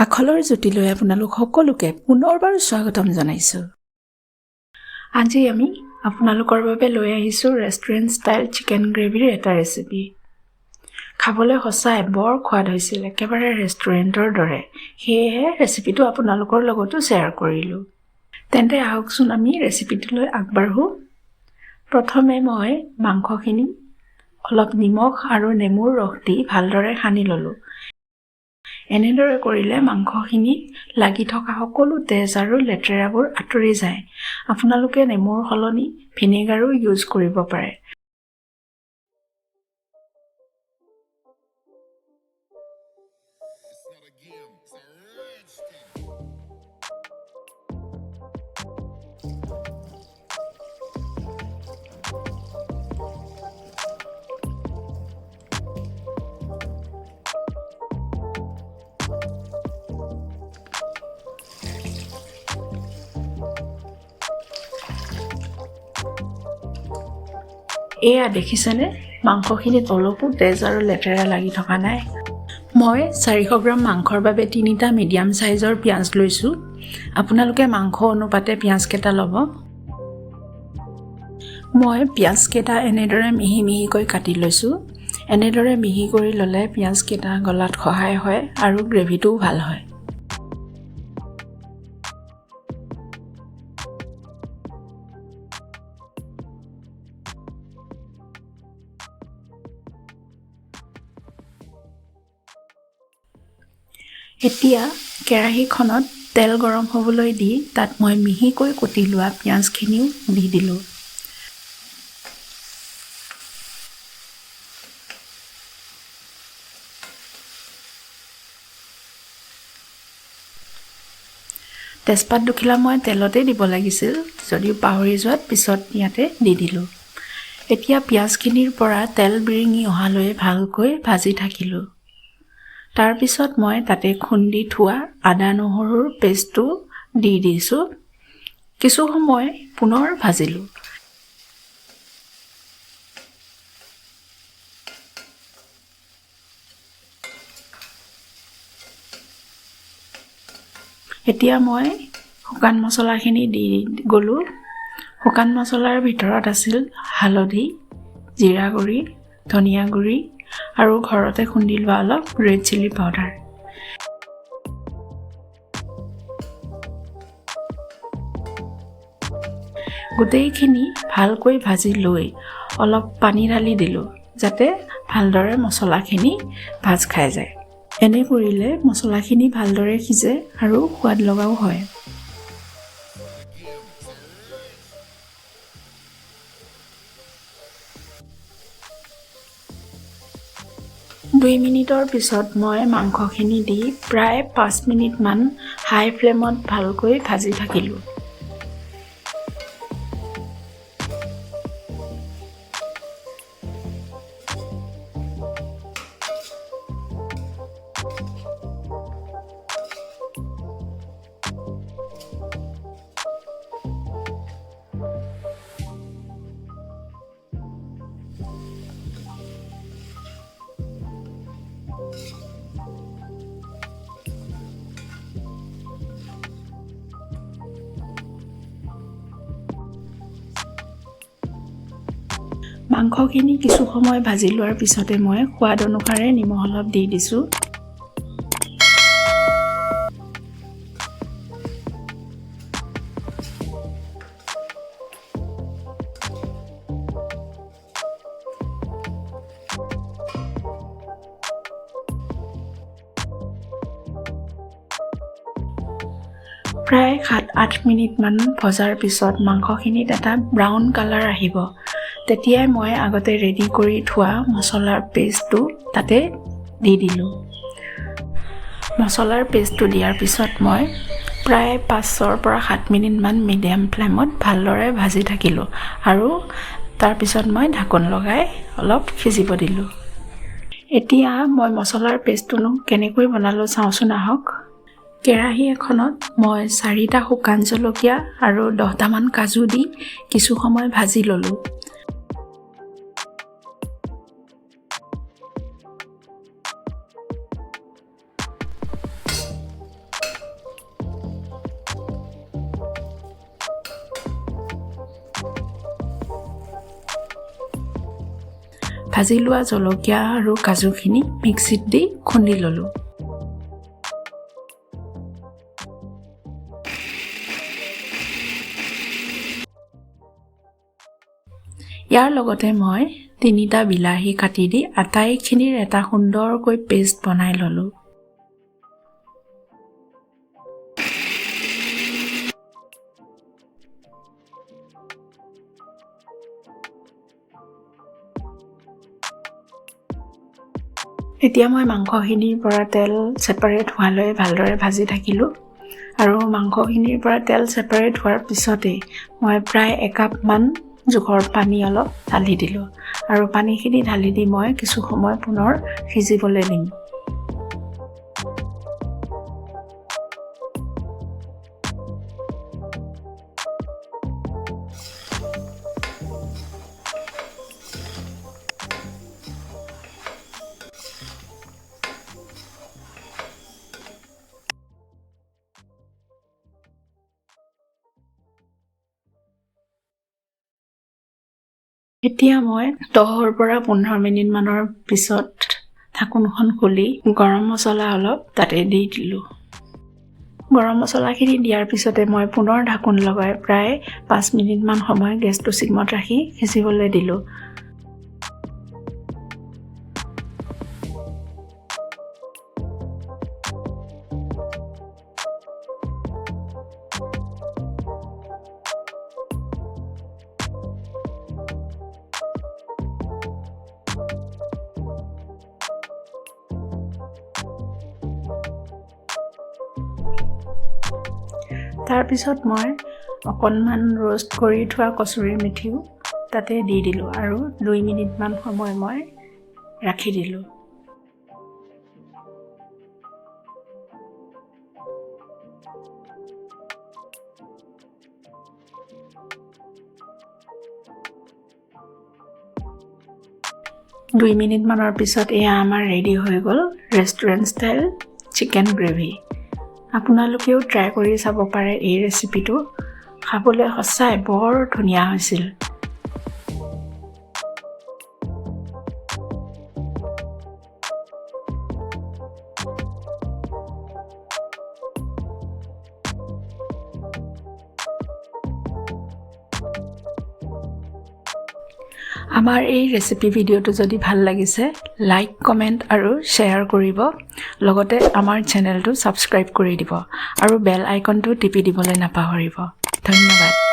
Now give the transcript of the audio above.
আখলৰ জুতিলৈ আপোনালোক সকলোকে পুনৰবাৰ স্বাগতম জনাইছোঁ। আজি আমি আপোনালোকৰ বাবে লৈ আহিছোঁ ৰেষ্টুৰেণ্ট ষ্টাইল চিকেন গ্ৰেভিৰ এটা ৰেচিপি। খাবলৈ সঁচাই বৰ সোৱাদ হৈছিল, একেবাৰে ৰেষ্টুৰেণ্টৰ দৰে। সেয়েহে ৰেচিপিটো আপোনালোকৰ লগতো শ্বেয়াৰ কৰিলোঁ। তেন্তে আহকচোন, আমি ৰেচিপিটোলৈ আগবাঢ়োঁ। প্ৰথমে মই মাংসখিনি অলপ নিমখ আৰু নেমুৰ ৰস দি ভালদৰে সানি ল'লোঁ। এনেদৰে কৰিলে মাংসখিনিত লাগি থকা সকলো তেজ আৰু লেতেৰাবোৰ আঁতৰি যায়। আপোনালোকে নেমুৰ সলনি ভিনেগাৰো ইউজ কৰিব পাৰে। It's not a game, it's a rage thing. এয়া দেখিছেনে, মাংসখিনিত অলপো তেজ আৰু লেতেৰা লাগি থকা নাই। মই 400 গ্ৰাম মাংসৰ বাবে তিনিটা মিডিয়াম চাইজৰ পিঁয়াজ লৈছোঁ। আপোনালোকে মাংস অনুপাতে পিঁয়াজকেইটা ল'ব। মই পিঁয়াজকেইটা এনেদৰে মিহি মিহিকৈ কাটি লৈছোঁ। এনেদৰে মিহি কৰি ল'লে পিঁয়াজকেইটা গলাত সহায় হয় আৰু গ্ৰেভিটোও ভাল হয়। এতিয়া কেৰাহীখনত তেল গৰম হ'বলৈ দি তাত মই মিহিকৈ কুটি লোৱা পিঁয়াজখিনিও দি দিলোঁ। তেজপাত দুখিলা মই তেলতে দিব লাগিছিল যদিও পাহৰি যোৱাত পিছত ইয়াতে দি দিলোঁ। এতিয়া পিঁয়াজখিনিৰ পৰা তেল বিৰিঙি অহালৈ ভালকৈ ভাজি থাকিলোঁ। তাৰপিছত মই তাতে খুন্দি থোৱা আদা নহৰুৰ পেষ্টটো দি দিছোঁ। কিছু সময় পুনৰ ভাজিলোঁ। এতিয়া মই শুকান মছলাখিনি দি গ'লোঁ। শুকান মছলাৰ ভিতৰত আছিল হালধি, জিৰা গুড়ি, ধনিয়া গুড়ি আৰু ঘৰতে খুন্দি লোৱা অলপ ৰেড চিলি পাউডাৰ। গোটেইখিনি ভালকৈ ভাজি লৈ অলপ পানী ঢালি দিলোঁ, যাতে ভালদৰে মছলাখিনি ভাজ খাই যায়। এনে কৰিলে মছলাখিনি ভালদৰে সিজে আৰু সোৱাদ লগাও হয়। It's not a game, it's a rage. 2 মিনিটৰ পিছত মই মাংসখিনি দি প্ৰায় 5 মিনিটমান হাই ফ্লেমত ভালকৈ ভাজি থাকিলোঁ। মাংসখিনি কিছু সময় ভাজি লোৱাৰ পিছতে মই সোৱাদ অনুসাৰে নিমখ অলপ দি দিছোঁ। প্ৰায় 7-8 মিনিটমান ভজাৰ পিছত মাংসখিনিত এটা ব্ৰাউন কালাৰ আহিব। তেতিয়াই মই আগতে ৰেডি কৰি থোৱা মছলাৰ পেষ্টটো তাতে দি দিলোঁ। মছলাৰ পেষ্টটো দিয়াৰ পিছত মই প্ৰায় 5ৰ পৰা 7 মিনিটমান মিডিয়াম ফ্লেমত ভালদৰে ভাজি থাকিলোঁ আৰু তাৰপিছত মই ঢাকোন লগাই অলপ সিজিব দিলোঁ। এতিয়া মই মছলাৰ পেষ্টটোনো কেনেকৈ বনালোঁ, চাওঁচোন আহক। কেৰাহী এখনত মই চাৰিটা শুকান জলকীয়া আৰু 10টামান কাজু দি কিছু সময় ভাজি ল'লোঁ। ভাজি লোৱা জলকীয়া আৰু কাজুখিনি মিক্সিত দি খুন্দি ল'লোঁ। ইয়াৰ লগতে মই 3টা বিলাহী কাটি দি আটাইখিনিৰ এটা সুন্দৰকৈ পেষ্ট বনাই ল'লোঁ। এতিয়া মই মাংসখিনিৰ পৰা তেল ছেপাৰেট হোৱালৈ ভালদৰে ভাজি থাকিলোঁ আৰু মাংসখিনিৰ পৰা তেল ছেপাৰেট হোৱাৰ পিছতেই মই প্ৰায় একাপমান জোখৰ পানী অলপ ঢালি দিলোঁ আৰু পানীখিনি ঢালি দি মই কিছু সময় পুনৰ সিজিবলৈ দিম। এতিয়া মই 10ৰ পৰা 15 মিনিটমানৰ পিছত ঢাকোনখন খুলি গৰম মছলা অলপ তাতে দি দিলোঁ। গৰম মছলাখিনি দিয়াৰ পিছতে মই পুনৰ ঢাকোন লগাই প্ৰায় 5 মিনিটমান সময় গেছটো চিমত ৰাখি সিজিবলৈ দিলোঁ। তাৰপিছত মই অকণমান ৰোষ্ট কৰি থোৱা কচুৰি মেথিও তাতে দি দিলোঁ আৰু 2 মিনিটমান সময় মই ৰাখি দিলোঁ। দুই মিনিটমানৰ পিছত এয়া আমাৰ ৰেডি হৈ গ'ল ৰেষ্টুৰেণ্ট ষ্টাইল চিকেন গ্ৰেভি। আপোনালোকেও ট্ৰাই কৰি চাব পাৰে এই ৰেচিপিটো, খাবলৈ সঁচাই বৰ ধুনীয়া হৈছিল। আমাৰ এই ৰেচিপি ভিডিঅ'টো যদি ভাল লাগিছে লাইক, কমেণ্ট আৰু শ্বেয়াৰ কৰিব, লগতে আমাৰ চেনেলটো ছাবস্ক্ৰাইব কৰি দিব আৰু বেল আইকনটো টিপি দিবলৈ নাপাহৰিব। ধন্যবাদ।